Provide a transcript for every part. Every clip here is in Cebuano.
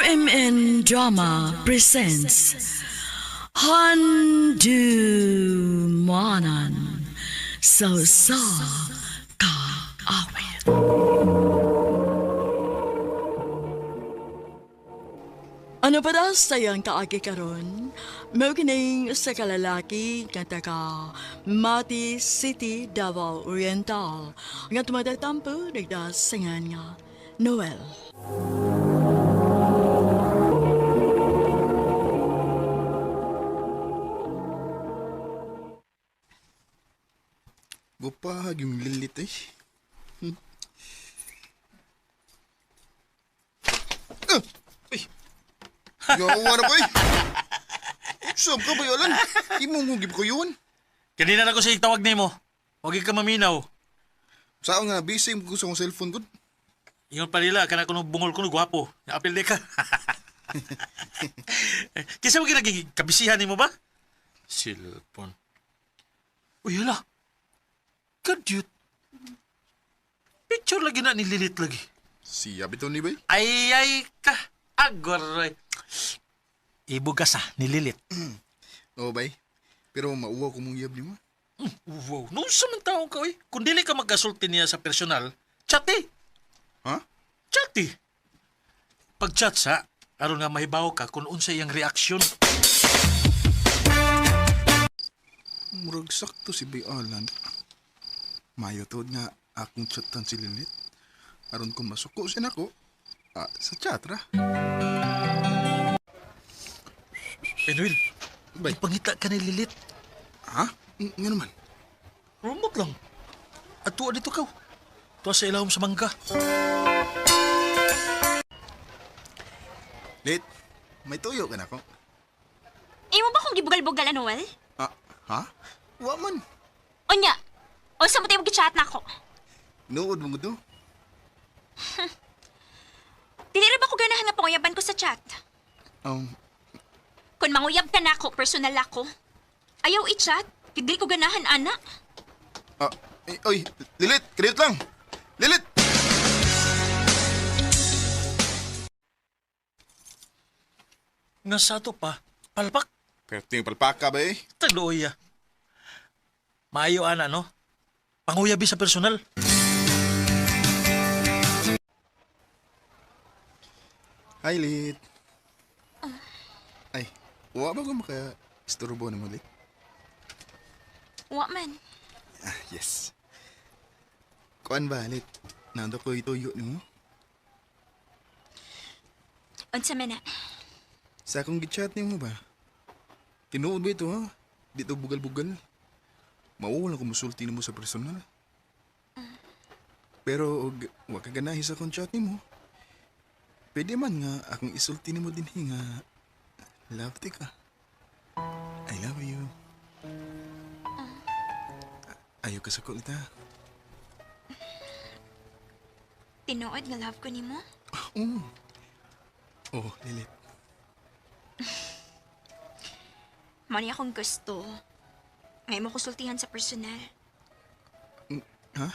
RMN Drama presents Handumanan sa sa Kaawit. Ano pa daw sayang kaagi karon? Mao kining sa kalalaki nga taga Mati City, Davao Oriental. Nga tumatatampo nagdasingan nga Noel. Gupahag yung lilit eh. Ah! Ay! Gawa na ko eh! Saan ka ba yalan? Imong ko yun. Kanina na ko sa tawag nimo. Huwag ka maminaw. Saan nga, busy ko sa akong cellphone ko. Ingon pa nila, kana kuno bungol kuno gwapo. Apil di ka. Kisa mo ginaging kabisihan nimo ba? Cellphone. Uy, hala. Kadyut. Picture lagi na ni Lilith lagi. Siya bitaw ni bay? Ay, ay ka. Agoray. Ibugas ah, ni Lilith. Oo bay. Pero mauwa ko mong iyab nimo. Wow, noon sa man taong ka, uy. Kung dili ka magkasulti niya sa personal, chat eh. Ha? Chat eh. Pag-chat sa, aron nga mahibaw ka kung unsa iyang reaksyon. Murag sakto si Bay Alan. Mayo tuod nga akong chatan si Lilith. Aron kung masuko siya nako, sa chat ra. Noel, Bay. pangita ka ni Lilith. Ha? Nga naman. Remote lang. At tuwa dito ka. Tuwa sa ilawom sa mangga. Lit, may tuyo ka na ko. Imo ba kong gibugal-bugal, Noel? Ah, ha? Wa man. Unya, unsa mo tayo mag-chat na ako? Nood mo to. Dili ra ba ko ganahan nga panguyaban ko sa chat? Kung manguyab ka na ako, personal ako. Ayaw i-chat. Dili ko ganahan, ana. Ah, ay, oy, Lilith, kredit lang. Lilith! Nga sa ato pa, palpak. Perting palpaka ba eh? Tagluoy ah. Maayo ana, no? Panguyabi sa personal. Hi, Lit. Ay, wa ba ko maka-isturbo na mo, Lit? Wa man. Ah, yes. Kuan ba, Lit? Nando ko ituyo nimo. Unsa man na. Sa akong gichat nimo ba? Tinuod ba ito, ha? Dito bugal-bugal. Mauwala ko musulti nimo sa personal. Pero og wa ka ganahi sa akong chat nimo. Pwede man nga akong isulti nimo dinhi nga love ti ka. I love you. Ayaw ka sa kulita. Tinuod nga love ko nimo. Oo. Oh, Lilith. Mao ni akong gusto. Ngay mo konsultihan sa personal. Ha?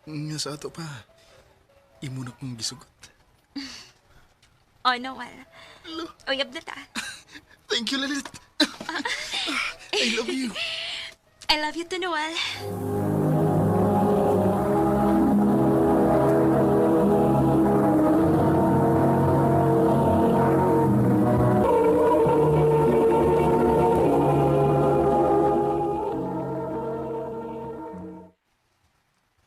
Nga sa ato pa. Imo na kong gisugot. Oh, Noel. Uyab na ta. Thank you, Lilith. I love you. I love you too, Noel.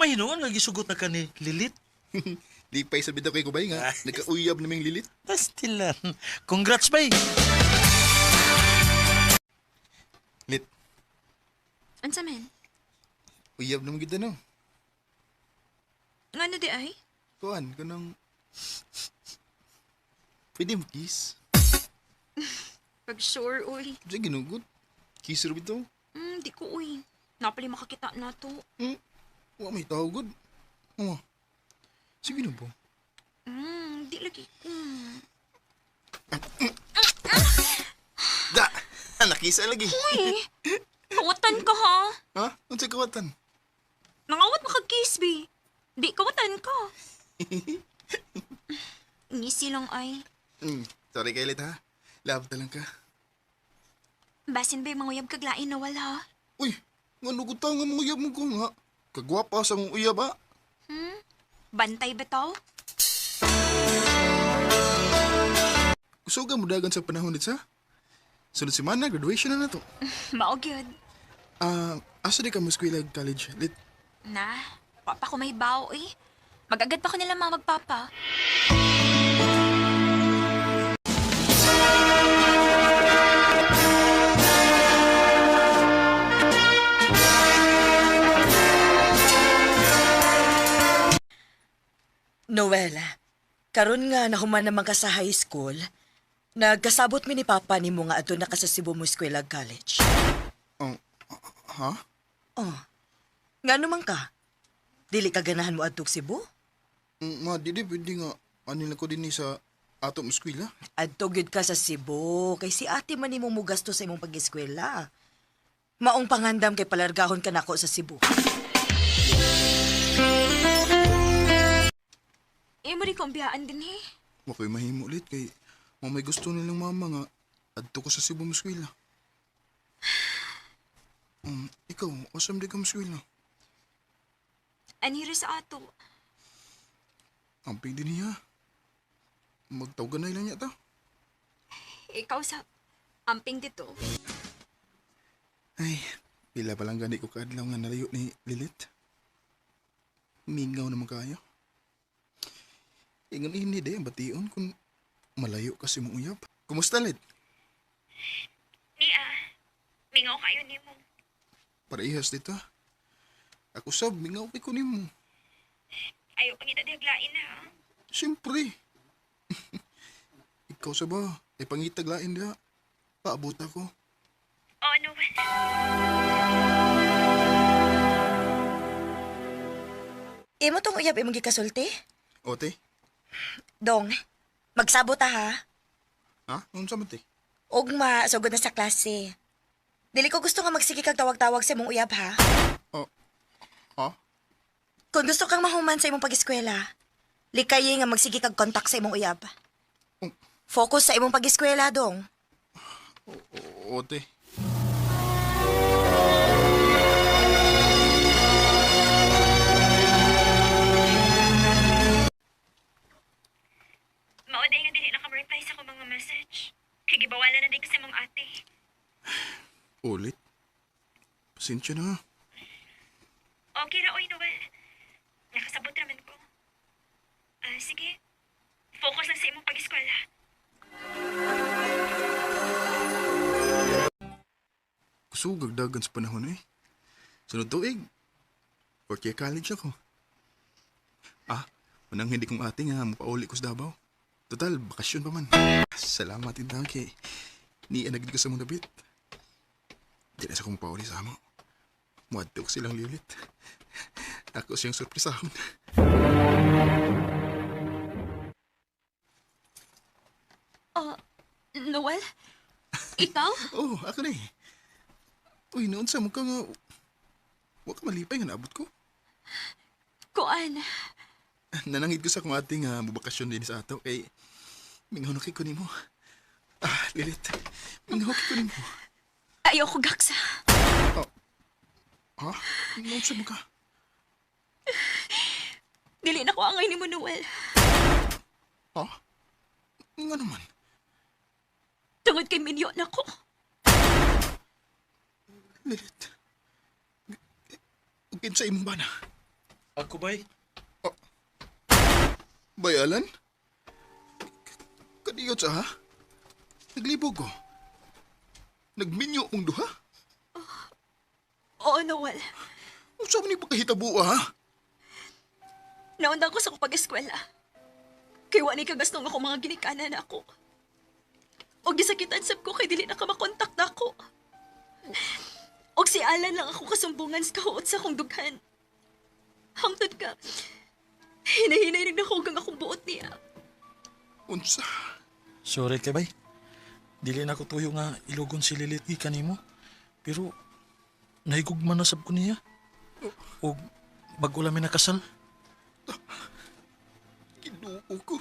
May hinuon nga gisugot na ka ni Lilith. Lipay sa bitaw kay Kubay nga. Nagkauyab naming Lilith. Pastilan. Congrats, bay. Lit, Unsa man? uyab naman kita no. Ngano di ay? Kuan, kunang... Pwede mo kiss? Pag sure, uy. Diyan ginugot. Kiss ra bitaw. Di ko, uy. Napali makakita na to. Wa may tao gud. Oo. Sige na po. Di lagi ko. Da! Nakisa lagi. Uy! Kawatan ka, ha? Ha? Unsay kawatan? Nangawat makag-kiss, be. Di, kawatan ka. Ngisi lang ay. Sorry kay Lit ha. Love ta lang ka. Basin ba yung mga uyab kaglain, Noel, ha? Uy, nga nugot nga mga uyab mo ko nga. Kagwapa sa mong uyab ha. Bantay ba to? Kusuga mo dagan sa panahon dito sa. Sunod semana, graduation na na to. Mao gyud. Ah, asa di ka mo eskwela college? Lit, Na, wa pa ko may bao eh. Mag-agad pa ko nila mama magpapa. Noela, karon nga nahuman naman ka sa high school, nagkasabot mi ni Papa nimo nga adto na ka sa Cebu mo eskwela college. oh, ha? Oh. Ngano man ka? Dili ka ganahan mo adtog Cebu? Ma, di di, pwede nga. Ano lang ko din ni sa ato mo eskwela. Adto gyud ka sa Cebu kay si ate man nimo mugasto sa imong pag-eskwela. Maong pangandam kay palargahon ka nako sa Cebu. Imo rin kong biyaan din eh. Wa ko'y mahimo ulit kay mo may gusto nilang mama nga adto ko sa Cebu mo eskwela. Ikaw, asam di ka mo eskwela? Anira sa ato. Amping din niya. Magtawgan na ilan niya ta. Ikaw sa amping dito. Ay, pila pa lang gani ko kaadlaw nga nalayo ni Lilith. Mingaw naman kayo. Ingon ini de ang bation kung malayo kasi mong uyab. Kumusta, Lit? Nia, mingaw kayo nimo. Parehas dito. Ako sab, mingaw kay ko nimo. Ayaw pangita dihaglain ha. Siyempre. Ikaw sa ba? Ay pangitag lain diha. Paabot ako. Oh, Noel. Imo tong uyab imong gikasulti? Ote? Dong, magsabot ta ha. Ha? Unsa man te? Ugma, sugod na sa klase. Dili ko gusto nga magsige kag tawag-tawag sa imong uyab ha. Oh. Ha? Kung gusto kang mahuman sa imong pag-eskwela, likayi nga magsige kag kontak sa imong uyab. Focus sa imong pag-eskwela, dong. Ote. Mao day nga dili na ka reply sa akong mga message. Kay gibawalan na din kasi mong ate. Ulit. Pasensya na. Okay ra oy, Noel. Nakasabot raman ko. Ah, sige. Focus lang sa imong pag-eskwela. Kusugag dagan sa panahon eh. Sunod tuig. Fourth year college ako. Ah, unang hindi kong ate nga mapauli ko sa Davao. Total, bakasyon pa man. Salamat din taon kay ni anagid ko sa mong nabit. Di na sa kong mapauli sa amo. Muadto ko silang lilit. Ako siyang surprisahon. Oh, Noel? Ikaw? Oh, ako na eh. Uy, noon sa mukha nga... Huwag ka malipay nga naabot ko. Kuan. Nanangid ko sa akong ating mabakasyon din sa ato kay mingaw na kay ko nimo. Ah, Lilith. Mingaw kay ko nimo. Ayoko gaksa. Ha? Noon sa mukha. Dili na ko angay ni mo, Noel. Ha? Nga naman. Tungod kay minyo na ko. Lilith. Kinsa imong bana? Ako bay? Bayalan? Kadiyot sa ha? Naglibog ko. Nagminyo mong duha? Oo, Noel. Unsa man ni pagkahitabo ha? Naundang ko sa akong pag-eskwela. Kay wa ni kagastong ako mga ginikanan ako. Og gisakitan sab ko kay dili na ka makontak na ako. Og si Alan lang ako kasumbungan sa kahuot sa akong dughan. Hangtod ka, hinahinay rin ako hanggang akong buot niya. Unsa? Sorry kay bay. Dili na ko tuyo nga ilugon si Lilith gikan nimo. Pero nahigugma na sab ko niya. Og bago lang mi nakasal. Ginoo ko.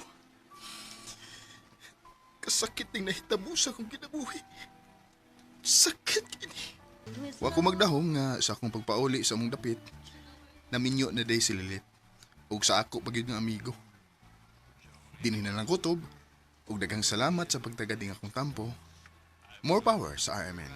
Kasakit ning nahitabo sa akong kinabuhi. Sakit kini. Wa ko magdahom nga sa akong pagpauli sa among dapit, naminyo na day si Lilit. Ug sa ako pa gyud nga amigo. Dinhi na lang kutob, ug daghang salamat sa pagtagad ning akong tampo. More power sa RMN.